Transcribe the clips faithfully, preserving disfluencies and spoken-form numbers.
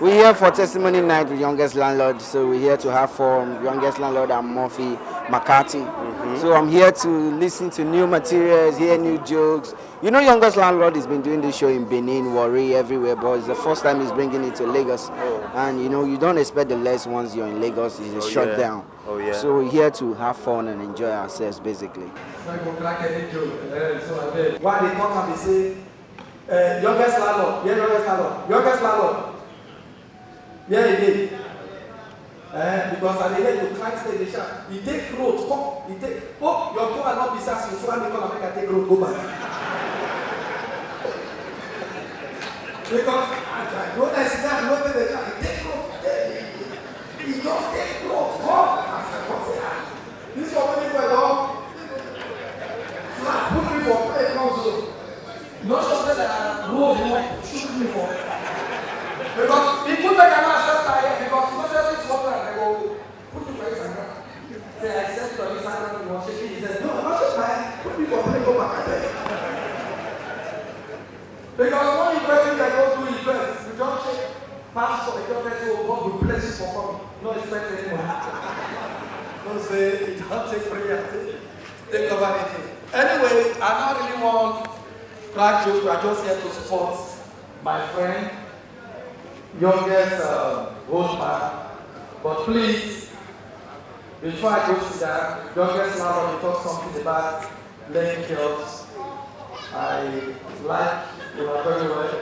We're here for testimony night with Youngest Landlord, so we're here to have fun. Youngest Landlord and Murphy McCarthy. So I'm here to listen to new materials, hear new jokes. You know, Youngest Landlord has been doing this show in Benin, Warri, everywhere, but it's the first time he's bringing it to Lagos. And you know, you don't expect the less once you're in Lagos, it's a shutdown. Oh, yeah. So we're here to have fun and enjoy ourselves, basically. Why they talk and they say, uh, Youngest Landlord, yeah, Youngest Landlord, Youngest Landlord. Yeah, he did. Eh, because I dey hear you climb stage, dey shout, "He take road, come, he take, oh, your car not be six, so I dey come and make I take road, go back." Because I, I know that is that, no, they dey shout, "He take road, he take, he just take road, come." I said, "What's that?" This one wey dey for don flat, put me for play, come so. No sure say na road you wan shoot me for. Because e good make I no accept am here, because you know say this water I go put you for inside ground. Say I accept you for inside ground, you wan shake me. He say, "No, I no shake my hand. Put me for play, go back, abeg." Because when you go do event, you just shake. Pastor, you just say, "Oh, God will bless you for coming." No expect any money. No say, you don't take prayer, take, take cover anything. Anyway, I don't really want crack joke. I just here to support my friend, Youngest, uh, Goldman. But please, before I go sit down, Youngest Landlord, you talk something about Lekki girls. I like you very well.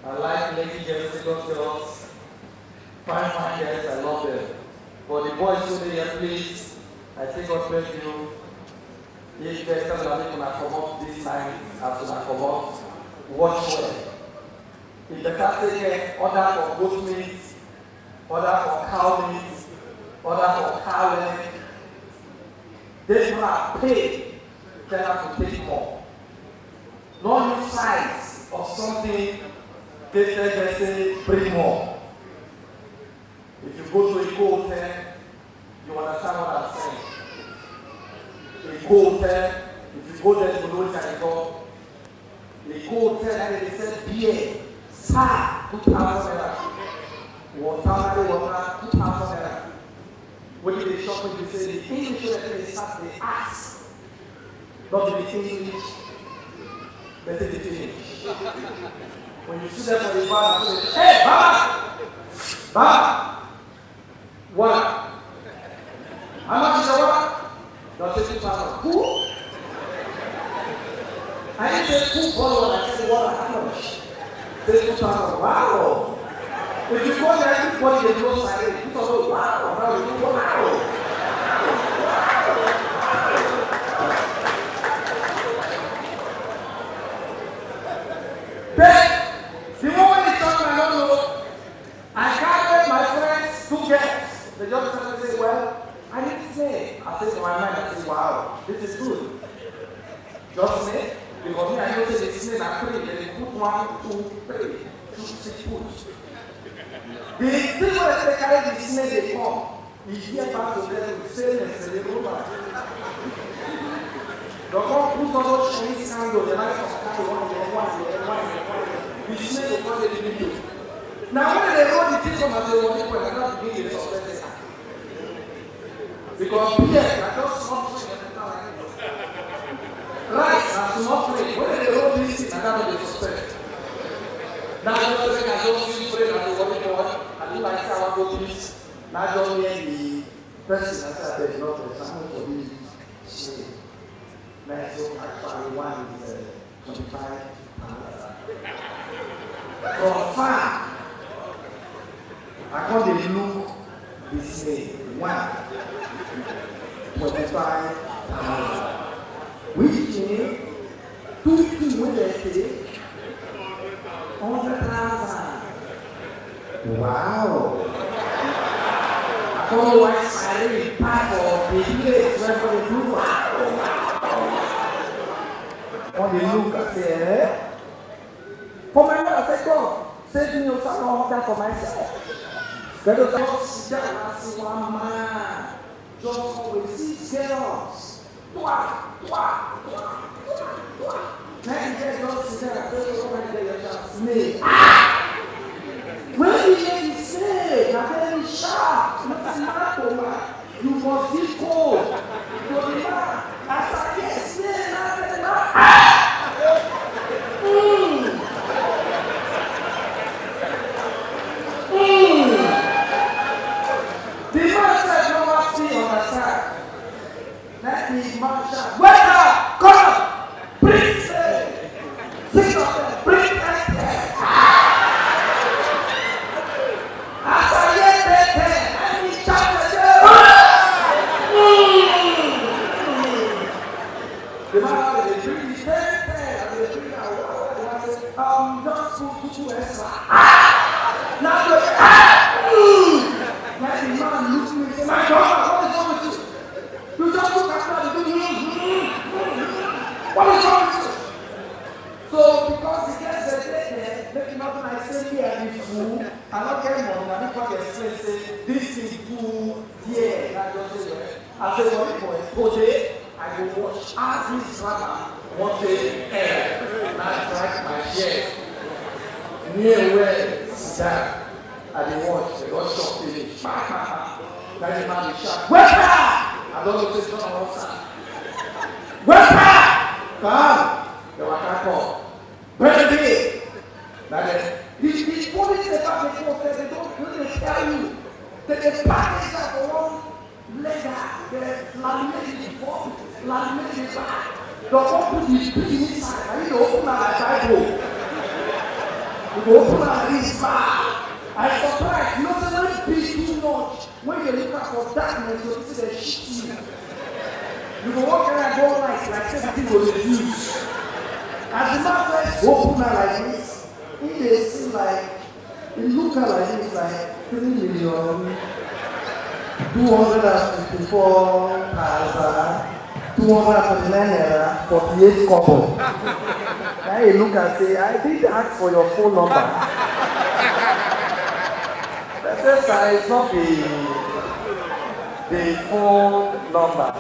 I like Lekki girls, Lagos girls. Fine, fine girls, I love them. But the boys wey dey here, please, I take God beg you. If there's something that make una comot this night, as una comot, watch well. E better say get order for goat meat, order for cow meat, order for cow leg. Dey proud, pay, tell am to take more. No use size of something take tell them say bring more. If you go to Eko Hotel, you understand what I'm saying. Eko Hotel, if you go there, you go know wetin I dey talk. Eko Hotel, na dem dey sell beer, star, two thousand naira. Water, na the water, two thousand naira. Wetin dey shock me be say the English wey dem dey start dey ask, no be the English, wetin dey finish. When you see them for the bar, you say, "Hey, Baba! Baba! Water! How much is the water?" Dem say, "Two thousand." "Who?" I didn't say two bottle, I said, "Water, how much?" Say, "Two thousand." "Wow." If you go there, everybody dey blow siren. You talk, "Wow." Now you go, "Wow." Then, the one wey dey talk, I don't know. I can't let my friends, two girls. They just tell me, say, "Well, I need to say." I say to my mind, I say, "Wow, this is good." Just me, because me, I know say the snake na three, then they put one, two, three, two, six, put. The thing wey dem take carry the snake dey come, e hear back to them, say, "Yes, they go back." They come put all those shiny scandal, they like some kind of one, they one, they one, they one. The snake go come dey do you. Now when they roll the thing come as a warning point, I don't begin to suspect it. Because beer na just small drink, rice na small drink. When they roll this thing, I don't dey suspect. Now just say I just use brain as a warning point. I do like say I wan go piss. Now just hear the person, I say, "Abeg, no vex, I no for this." Say, "Nice, so actually one is, uh, twenty-five thousand." From far, I come dey look this way. One, twenty-five thousand. Which mean two thing wey dem say, hundred thousand. Wow. I come know why siren pass for the place where for the do wow. Come dey look, I say, eh? For my mind, I say, "God, save me, oh, so I no hunger for myself." But I just sit down and see one man just come with six girls. Twa, twa, twa, twa, twa. Then the girl just sit down and say, "Oh, my girl, your chance." Me. Ah! When the sharp, you see, man to man, you must give code to the man. As I hear say, na the man. Ah! Mm. Mm. The man said, no one still understand. Let the man shout, waiter, come! Bring steak! Six of them, bring ten ten! As I hear ten ten, let me shout again! The man, they bring the ten ten and they bring out one, one, one, say, um, just put two extra. Ah! Now the, ah! Mm! Let the man look me, say, my God, what is wrong with you? You just look at me and you do, "Hmm, hmm, hmm, hmm." What is wrong with you? So, because the girls dey dey there, make you no be like say me I be fool, I no get money, na me come dey explain say this thing too dear. Na just say, well, as a worry boy, today I go watch how this drama wan take end. Na drag my shirt. Near where sit down. I dey watch, they don chop finish. Pa, pa, pa. That is man dey shout, "Waiter!" I don know say it's not one sir. "Waiter! Come!" They waka come. Brandy! Na the, the, the police dey back dey forth, they don, they don dey tell you. They dey package am for one leather, they laminate the form, laminate the back. They come put the pin inside, and you dey open am like Bible. You go open am like this, bah! I surprise. You know say when pin too much, when you look out for darkness, you see dem shit you. You go walk around go light like say the thing go dey fuse. As the man first open am like this, he dey see like, he look am like this, like, three million two hundred and fifty-four thousand two hundred and twenty-nine naira forty-eight kobo. Na he look and say, "I did ask for your phone number." They say, "Sir, it's not the, the phone number.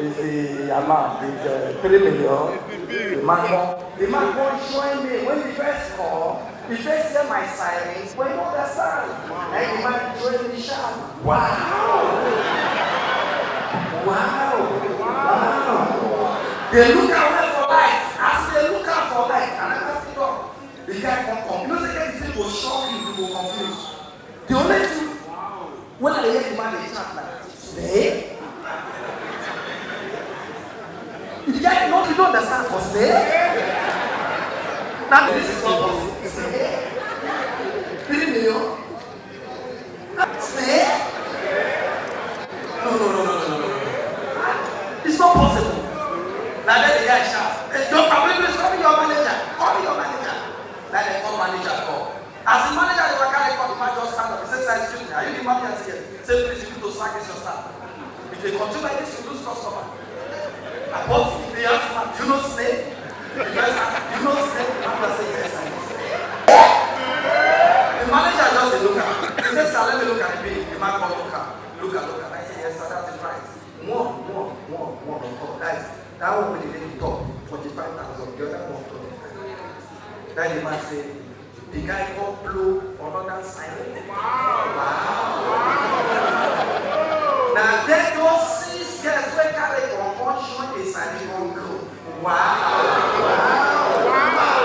It's the amount. It's, uh, three million." The man come, the man come join me when the first call. He first hear my siren, but he no understand. Na the man join me sharp. Wow! Wow! Wow! They look away for light. As they look out for light, another thing come. The guy come come. You know say anything go shock you, you go confuse. The only thing when I hear the man dey chat like, "Say?" The guy no, you don't understand for say? Now this is what was say? Three million? Say? No, no, no, no, no, no, no. It's not possible. Now then the guy shout, "Hey, don't, please call me your manager. Call me your manager." Now they call manager call. As the manager dey waka dey come, the man just stand up. He say, "Sir, excuse me, are you the manager?" He say, "Yes." He say, "Please, you need to sack this your staff. If they continue like this, you lose customer." I bought the young man, "Do you know snake?" The first ask, "Do you know snake?" The man say, "Yes, I know snake." The manager just dey look at him. He say, "Sir, let me look at the bill." The man come look at, look at, look at. I say, "Yes, sir, that is right. One, one, one, one on top. That is, that one wey dey dey top, forty-five thousand. The other one, twenty-five." That the man say, the guy go blow another siren. Wow. Now then those six girls wey carry gun come join the siren go blow. Wow. Wow.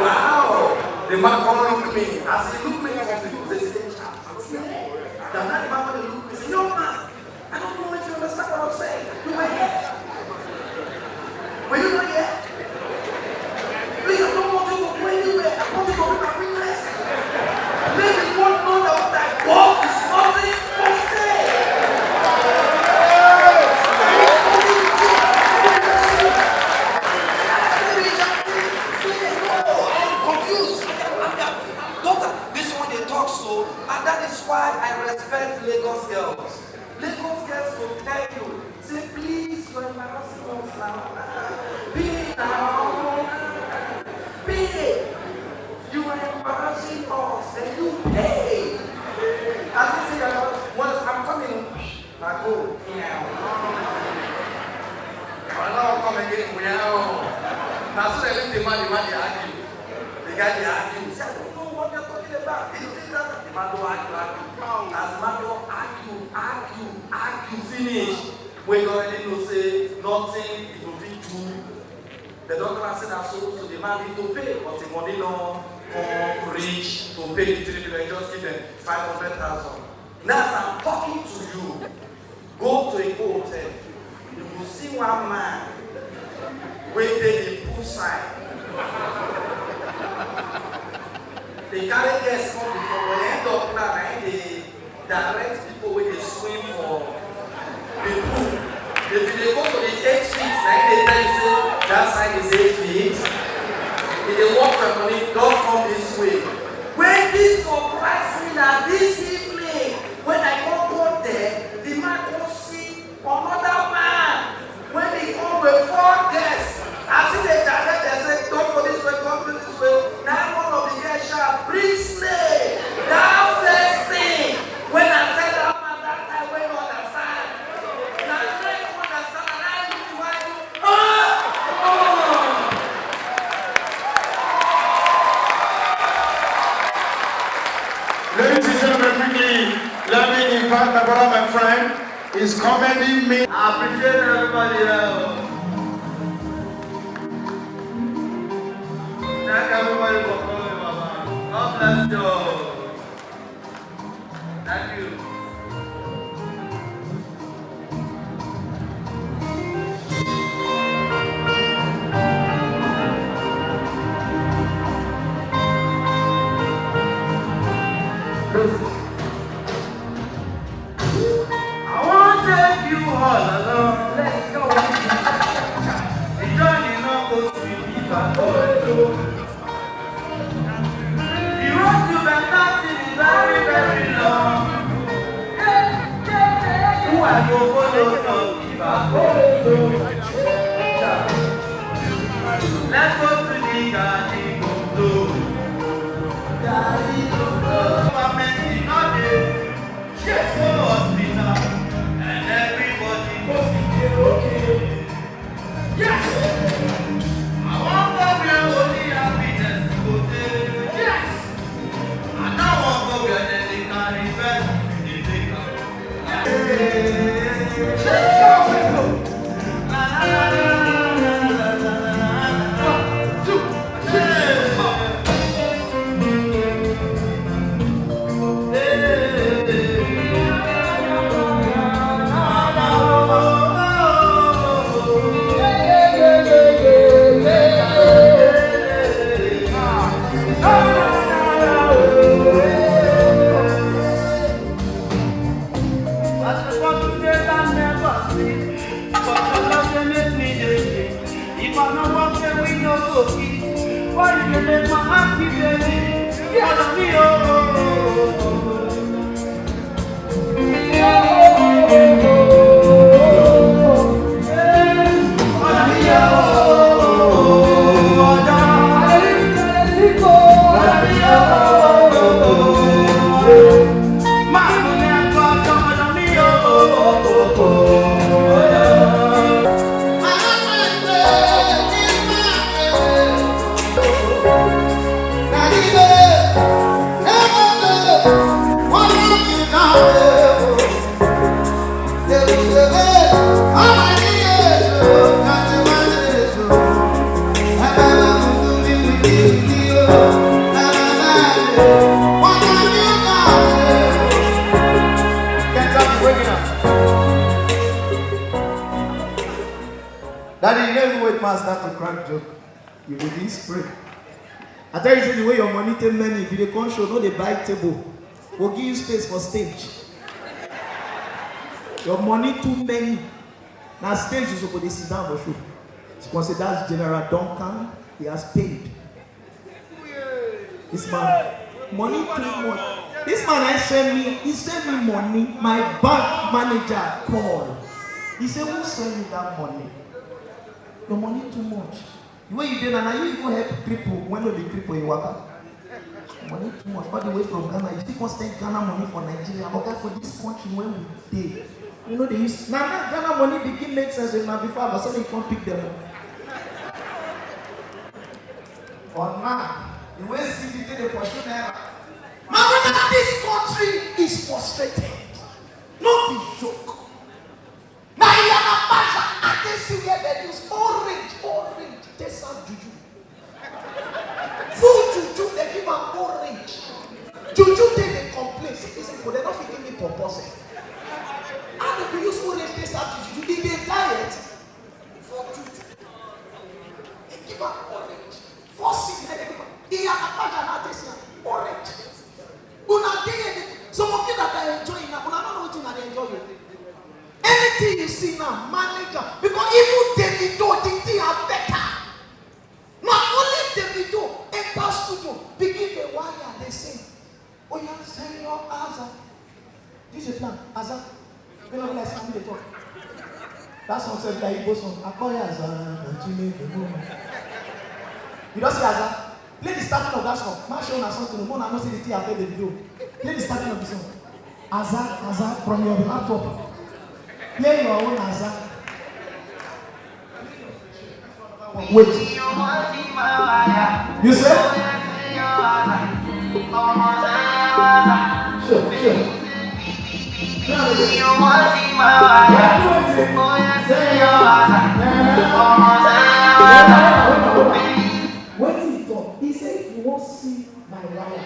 Wow. The man come look me. As he look me, he come say, the man come look me say, "Young man, I don't know if you understand what I'm saying. You were here. Were you not here? Please, I don't want you to go anywhere. I want you to be my witness. Let the world know that what I bought is nothing but fake." No, I'm confused. I am, I am, daughter, this one dey talk so, and that is why I respect Lagos girls. Lagos girls go tell you, say, "Please, you're embarrassing us now. Pay now. Pay. You are embarrassing us. Then you pay." As you say, "Once I'm coming, I go." I now come again. Now so they leave the man, the man dey argue. The guy dey argue. Say, "I don't know what you're talking about. You think that the man don argue, argue." As finish, wey don already know say nothing e go fit do. Dem don tell am say na so so the man need to pay, but the money no come reach to pay the three million, just give them five hundred thousand. Now as I'm talking to you, go to a hotel, you go see one man wey dey the pool side. Dey carry guests come before, but end up now na him dey direct people wey dey swim for the pool. If you dey go to the eight feet, na him dey tell you say that side is eight feet. If you dey work for money, just come this way. Wetin surprise me na this evening when I come go there, the man come see another man wey dey come with four guests. As he dey direct dem say, "Don't go this way, don't go this way," na one of the guys shout, "Bring slave." That first thing when I tell that man that time, wey no understand, na try to understand, and I look the way, "Ah!" Ladies and gentlemen, quickly, let me invite my brother, my friend. He's commending me. I appreciate everybody here. Thank everybody for coming, Baba. God bless you all. Thank you. I wan take you all along. Let's go. The journey no go sweet if I go alone. The road to better thing is very, very long. Who I go follow talk if I go alone? Let's go to the garden of glory. Government in no dey. Yes, go hospital and everybody go fit dey okay. Yes, I wan go where only happiness go dey. Yes, I no wan go where dem dey carry person dey take am. If I no work, then we no go eat. Why you dey make my heart keep beating? Follow me, oh, oh, oh, oh, oh. Daddy, you never wait man start to crack joke. You begin spray. I tell you, say the way your money take many, if you dey come show, no dey buy table. We'll give you space for stage. Your money too many. Now stage you suppose dey sit down for show. Suppose say that's General Duncan. He has paid. This man, money too much. This man, I send me, he send me money. My bank manager call. He say, "Who send you that money? Your money too much." The way you dey now, na you go help cripple when no be cripple you waka. Money too much. All the way from Ghana, you still come spend Ghana money for Nigeria. Oga, for this country when we dey, you know they use. Now, now Ghana money begin make sense when na before Abasani come pick them up. For now, the way C B T dey pursue naira. My brother, this country is frustrated. No be joke. Tina, manager, because even Davido, the thing affect her. Na only Davido enter studio, begin dey wire, dey sing. Oya, send your Aza. This is plan, Aza. You know, like something dey talk. That song sef like Igbo song. Akpọrọ ya Aza, na Chineke bụ. You don see Aza? Play the starting of that song. Ma show una something. Una know say the thing affect Davido. Play the starting of the song. Aza, Aza, from your laptop. Play your own Aza. Wait. You say? Sure, sure. Wetin he talk? He say if you wan see my wire,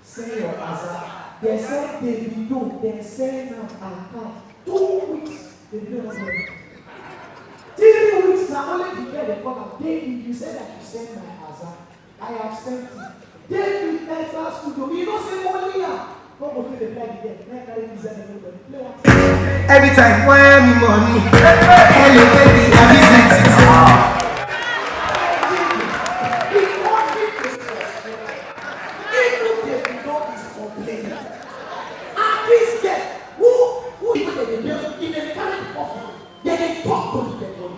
send your Aza. Dem send Davido, dem send am account. Two weeks, Davido no get. Three weeks, na only the girl dey call am, David, you said that you send my Aza. I have sent it. David enter studio. You know say only am. Come go fit dey play the girl. Na carry me send everybody. Play one. Every time when me money, hello baby, I be sent it. He come meet this person. Even Davido is complaining. And this girl, who, who even dey dey play in a carry coffin, dem dey talk to the devil.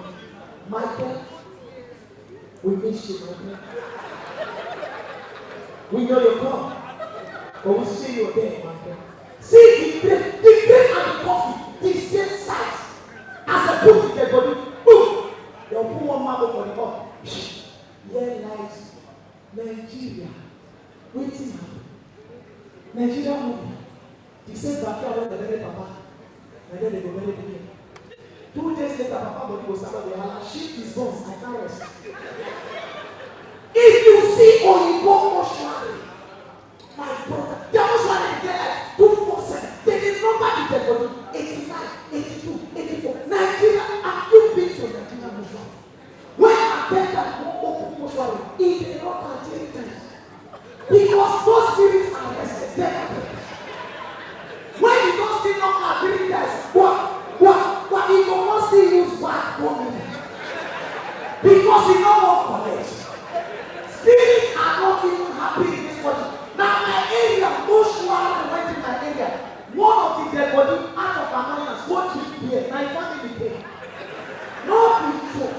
My girl, we miss you, my girl. We know you come, but we see you there, my girl. See the grave, the grave and the coffin, the same size. As I put the dead body, boom! Dem put one marble for the coffin. Here lies Nigeria. Wetin happen? Nigeria movie. The same backyard wey dem bury papa, na there dem go bury pikin. Two days later, papa body go start to dey hala, "Shift his bones, I can't rest." If you see Oyinbo mortuary, my brother, their mortuary dey like two four seven. Dem dey number the dead body, eighty-nine, eighty-two, eighty-four. Nigeria, have you been to Nigeria mortuary? When Abega wan open mortuary, e dey knock am three times. Because those spirits are restless, dem are there. When you don still knock am three times, wa, wa, wa, e go wan still use back go meet am. Because e no wan collect. Spirits are not even happy in this body. Na my area, mortuary wey dey my area. One of the dead body, out of annoyance, go drink beer. Na him family pay. No be joke.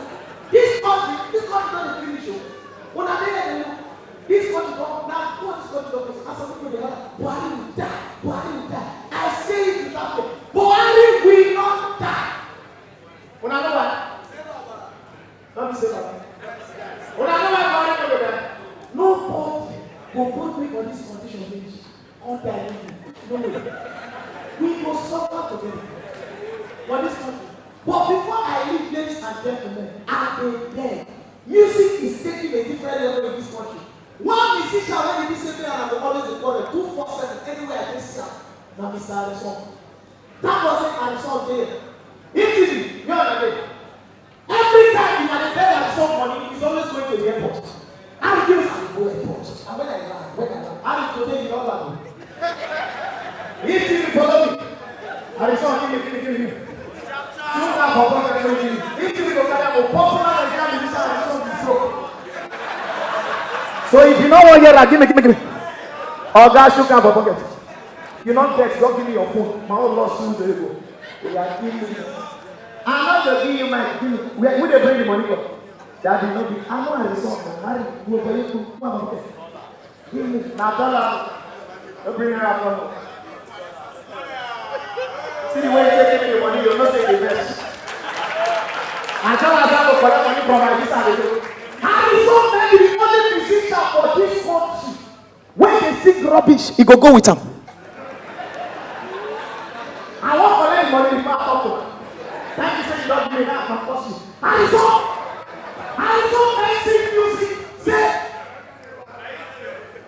This country, this country don dey finish o. Una dey here dey look. This country don, na God, this country don finish. As some people dey holla, "Buhari will die, Buhari will die." I say it without faith. Buhari will not die. Una know why? No be say, Baba. Una know why Buhari no go die? Nobody go put me for this condition finish. Come die with me. No way. We go suffer together for this country. But before I leave, ladies and gentlemen, I dey beg. Music is taking a different level in this country. One musician wey be say me and am go always dey quarrel two four seven anywhere I dey see am, na Mister Harrison. That was it, Harrison dey. He T V, me and am dey. Every time if I dey beg am some money, he's always going to the airport. How you go airport? And when I land, when I land, how you today you don land? He T V follow me. I dey show give me, give me, give me. Shoot am for pocket wey give me. He T V go carry am go popular Nigerian musician and show the show. So if you no wan hear am, give me, give me, give me. Oga shoot am for pocket. You no get, just give me your phone. My own lost two days ago. Oya give me. I no go give you my, give me. Where, who dey bring the money come? Daddy, no be, I know I dey suffer. Harry, you go pay too. Come on, okay. Give me. Na dollar. No bring her come. See the way you take give me the money, you know say the best. I tell her I go collect money from my visa, dey go. Harry, so many, the only musician for this country. When they sing rubbish, he go go with am. I wan collect money before I talk to am. Thank you say you don give me that, I can curse you. Harrison! Harrison, can sing music? Say,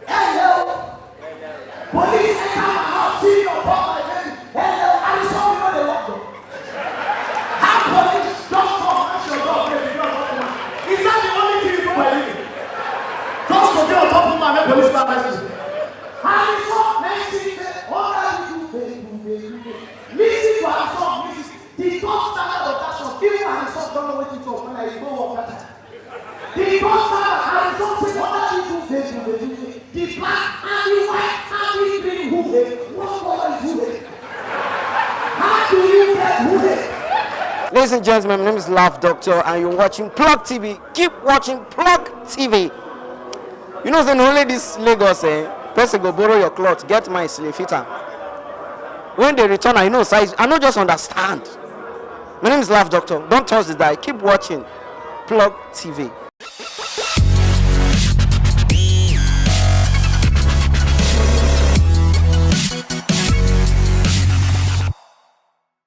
"Hello." Police enter my house, see your pop my baby. "Hello." Harrison, we no dey work o. How police just come, ask your dog, baby, you are not woman. Is that the only thing you do for a living? Just to dey on top woman, make police come arrest you. Harrison, next thing, say, "What are you doing?" Listen to Harrison, listen. The top standard of So when I go work that time, the bus driver, I saw say what that people dey do, dey do, dey do. The black and the white and the green, who dey? What color is who dey? How do you get who dey? Ladies and gentlemen, my name is Laugh Doctor, and you're watching Plug T V. Keep watching Plug T V. You know, say na only this Lagos, eh? Person go borrow your cloth, get my sleeve, fit am. When they return, I know size. I no just understand. My name is Laugh Doctor. Don't touch the die. Keep watching Plug T V.